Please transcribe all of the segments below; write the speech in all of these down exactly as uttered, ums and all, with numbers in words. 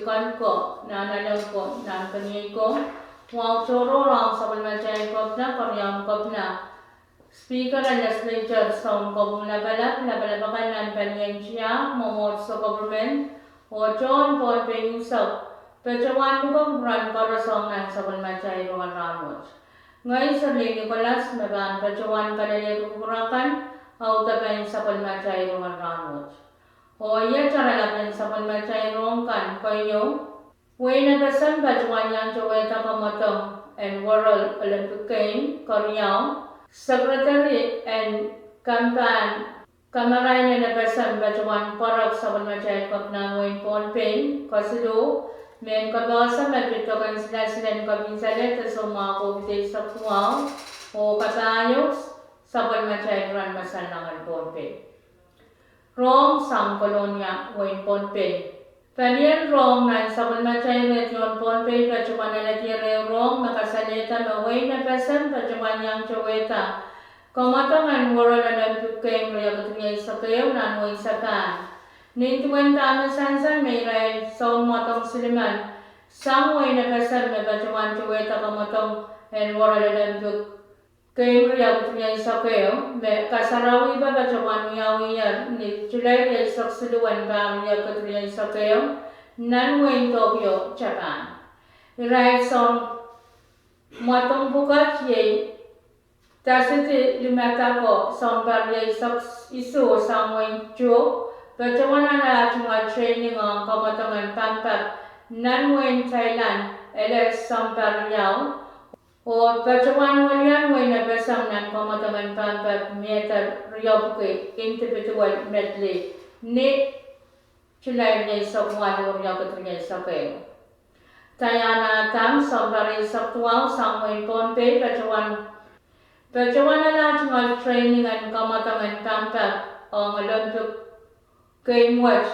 kan ko, nan alehdi ko, nan keniei ko, wahu tohrohr ong sapwellimatail Kepina, Keriau Kepina, Speaker en Legislature, Sounkopwung Lapalap, lapalap akan nan palien tiahk, mwomwohdiso, government, oh tohn Pohnpei unsek, patohwan pwukoa kupwuramwail koaros ong nan sapwellimatail rongen rahnwet. Ngehi Serlin Nicholas me pahn patohwan kalelehki kupwur akan audepen sapwellimatail rongen rahnwet. Oh iet oaralap en sapwellimatail rohng kan keieu: Wehin FSM patohwan iang towehda kamwadong en World Olympic Game. Keriau: Secretary en kampahn kamarain en FSM patohwan pwarek sapwellimatail Kepina en wehin Pohnpei. Kesiluh: Mehn kapehse me pid doken silasil en kepin salehde soumwahu COVID eisek duwau. Oh kapahieu: Sapwellimatail Ran Masanlahng en Pohnpei. Rohng sang Kolonia, wehin Pohnpei. Palien rohng nan sapwellimatail redion Pohnpei patohwan alehdier ehu rohng me kasalehda me wehin FSM patohwan iang towehda kamwadong en World Olympic Game riekid rieisek ehu nan wehin Japan. Nin duwen dahme sansal me irail sounmwadong silimen sang wehin FSM me patohwan towehda kamwadong en World Olympic Game riekid rieisek ehu, me kasarawipe patohwan wiawiher ni Sulai rieisek siluh en pahr riekid rieisek ehu, nan wehin Tokyo, Japan. Irail sounmwadong pwukat iei Tasuki Limada ko, sounpar rieisek isuh sang wehin Chuuk, patohwan ale ah tungoal training ong kamwadong en pampap nan wehin Thailand, ele sounpar riau, oh patohwan welian wehin FSM nan kamwadong en pampap mehte riepwuki, individual medley, ni Sulai rieisek waluh, riekid rieisek ehu. Diana Adams, sounpar rieisek duwau, sang wehin Pohnpei, patohwan ale ah tungoal training en kamwadong en pampap ong Olympic Game wet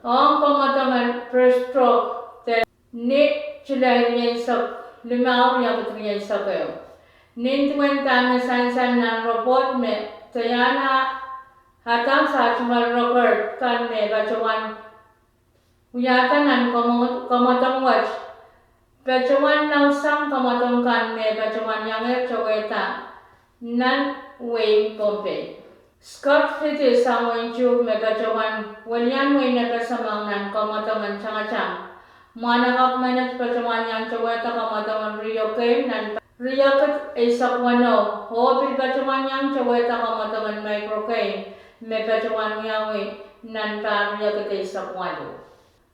ong kamwadong en breaststroke, de ni Sulai rieisek limau, riekid rieisek ehu. Nin duwen dahme sansal nan report me Diana Adams ah tungoal record kan me patohwan wiahda nan kamwadong wet, patohwan lausang kamwadong kan me patohwan iangehr towehda nan wehin Pohnpei. Scott Fitty, sang wehin Chuuk, me patohwan welian wehin FSM ong nan kamwadong en tangatang. Mwahnakapw menet patohwan iang towehda kamwadong en Rio Game nan riekid eisek weneu, oh pil patohwan iang towehda kamwadong en Micro Game me patohwan wiawi nan pahr riekid eisek waluh.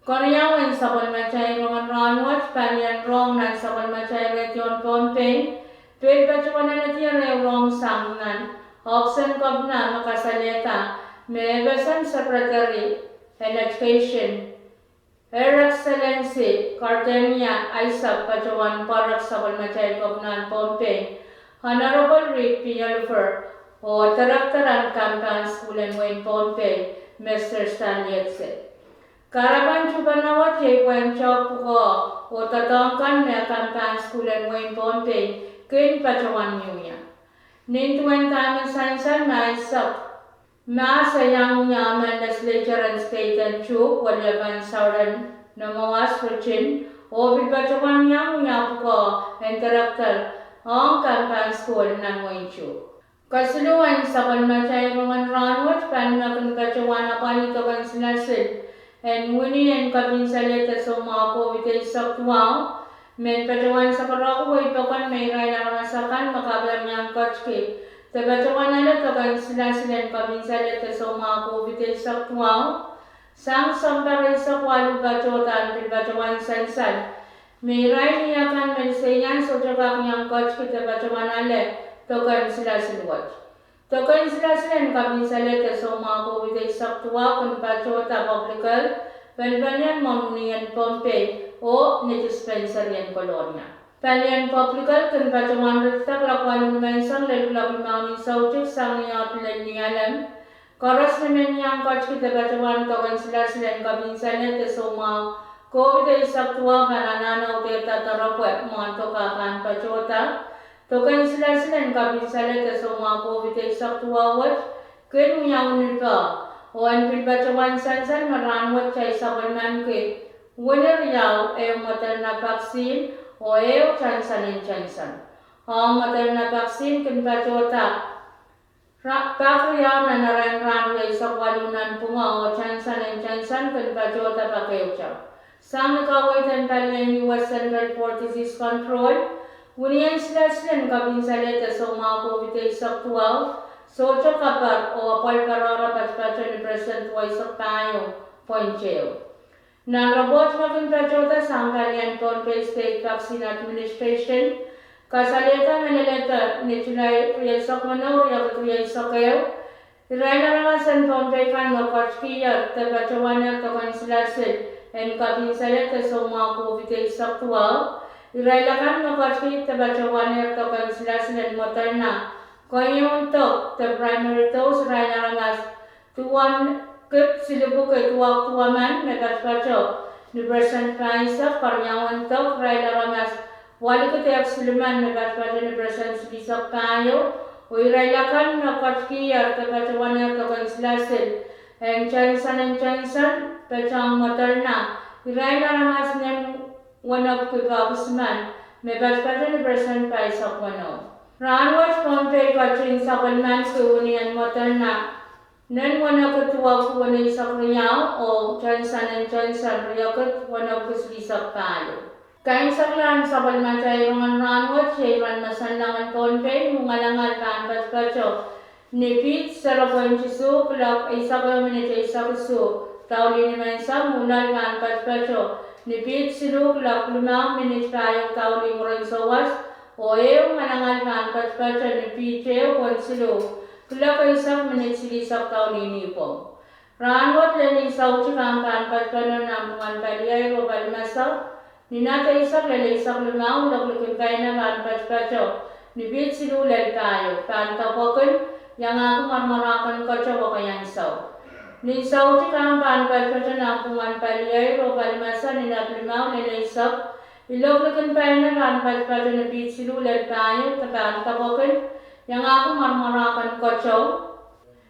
Keriau en sapwellimatail rongen rahnwet, palien rohng nan sapwellimatail redion Pohnpei pil patohwan alehdier ehu rohng sang nan ohpis en Kepina me kasalehda me FSM Secretary en Education, Her Excellency Gardenia Isaac, patohwan pwarek sapwellimatail Kepina en Pohnpei, Honorable Reed P. Oliver, oh Director en Kampahn School en wehin Pohnpei, Mr. Stanley Etse. Kahrepen tuhpeno wet iei pwehn tehk pwukoa oh doadoahk kan me Kampahn School en wehin Pohnpei kin patohwan wiewia. Nin duwen dahme sansal me Isaac Mahs e iang wia emen Legislature en State en Chuuk, Weliapan Southern Nomowas Region, oh pil patohwan iang wia pwukoa en Director ong Kampahn School nan wehin Chuuk. Kesiluhn sapwellimatail rongen rahnwet pahn me kin patohwan apwalih doken silasil en wini en kepin salehde soumwahu COVID eisek duwau, men patohwan sakarokihwei pokon me irail aramas akan me kaperian iang ketki de patohwan ale doken silasil en kepin salehde soumwahu COVID eisek duwau, sang sounpar eisek waluh patohda en pil patohwan sansal me irail akan me liseian sohte kak iang ketki de patohwan ale doken silasil wet. Doken silasil en kepin salehde soumwahu COVID eisek duwau kin patohda Public Health, pelipelien mwohni en Pohnpei, oh ni dispensary en Kolonia. Palien Public Health kin patohwan ritidek kuloak waluh nimenseng lel kuloak limau ni soutik sang ni ohl lel Nialem. Koaros me men iang ketki de patohwan doken silasil en kepin salehde soumwahu COVID eisek duwau pahn anahne uhdahn doaropwe mwahndoka pahn patohda. Doken silasil en kepin salehde soumwahu COVID eisek duwau wet kin wiawi ni peh, oh en pil patohwan sansal me rahnwet kitail sapwellimaniki Wini riau, ehu Moderna vaccine oh ehu Johnson and Johnson. Ong Moderna vaccine kin patohda pak riau nan arail rahn rieisek waluh nanpwungara, oh Johnson and Johnson kin patohda pak ehute. Sang ni kaweid en palien U S Centers for Disease Control, winien silasilen kapinsalehda soumwahu COVID eisek duwau sohte kapar oh apwalih parapara patpato ni percent duweisek pahieu point ehu. Nan ripoht me kin patohda sang palien Pohnpei State Vaccine Administration, kasalehda me lelehda ni Sulai rieisek weneu, riekid rieisek ehu, irail aramas en Pohnpei kan me ketikihier de patohwanehr doken silasil en kapinsalehda soumwahu COVID eisek duwau, irail akan me ketikihier de patohwanehr doken silasil en Moderna, keieun dok de primary dose irail aramas duwen kid silipwuki duwau duwemen me patopato ni percent pahisek, keriaun dok irail aramas walikid ehk silimen me patopato ni percent silihsek pahieu, oh irail akan me ketikihier de patohwanehr doken silasil en Johnson and Johnson patohng Moderna, irail aramas nen wenepwiki pahkisimen me patopato ni percent pahisek weneu. Rahnwet Pohnpei ketin sapwellimaniki winien Moderna nen wenepwiki duwau duwen eisek riau oh Johnson and Johnson riekid wenepwiki silihsek pahieu. Kaimwiseklahn sapwellimatail rongen rahnwet iei iren me sanlengen Pohnpei, ngalangal pahn patopato ni piht sero point isuh kuloak eisek ehu minit eisek isuh daulih ni menseng, oh lel pahn patopato ni piht siluh kuloak limau minit pahieu daulih mwurin souwas, oh ehu ngalangal pahn patopato ni piht ehu point siluh kuloak eisek minit silihsek daulih nipwong. Rahnwet lel ih soutik ahng pahn patopato nanpwungen palieir oh palimese, ni nat eisek lel eisek limau, iloak likin paina pahn patopato ni piht siluh lel pahieu, pahn depwekin, iangahki mwaramwaraken keto oh kaiansou. Ni soutik ahng pahn patopato nanpwungen palieir oh palimese, ni nat limau lel eisek, iloak likin paina pahn patopato ni piht siluh lel pahieu, de pahn depwekin, iangahki mwaramwaraken keto.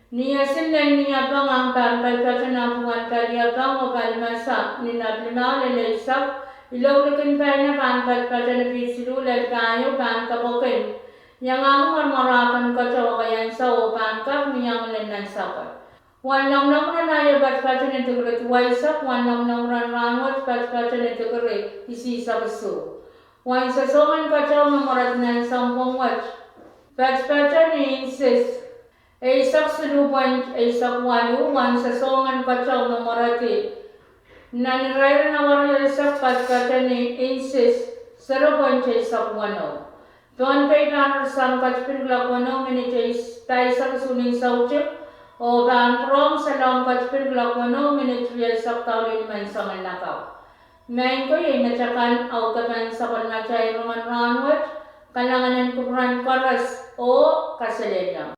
Ni esil lel niepeng ahng pahn patopato nanpwungen paliepeng oh palimese, ni nat limau lel eisek, iloak likin paina pahn patopato ni piht siluh lel pahieu, pahn depwekin, iangahki mwaramwaraken keto oh kaiansou, oh pahn kak mihong lel nan sapwet. Wen lomwlomw ren aio patopato ni dikiri duweisek, wen lomwlomw ren rahnwet patopato ni dikiri isihsek isuh. Wen sasongen keto me mweredi nan sounpwong wet patopato ni inches eisek siluh point eisek waluh, wen sasongen keto me mweredi nan irair en awar rieisek patopato ni inches sero point eisek weneu. Pohnpei pahn ret sang ketipin kuloak weneu minit eis- pahisek isuh ni soutik, oh pahn pwurehng salong ketipin kuloak weneu minit rieisek daulih ni menseng lakapw. Maing ko, iei me takan audepen sapwellimatail rongen rahnwet, kalahngan en kupwuren koaros oh kaselehlie.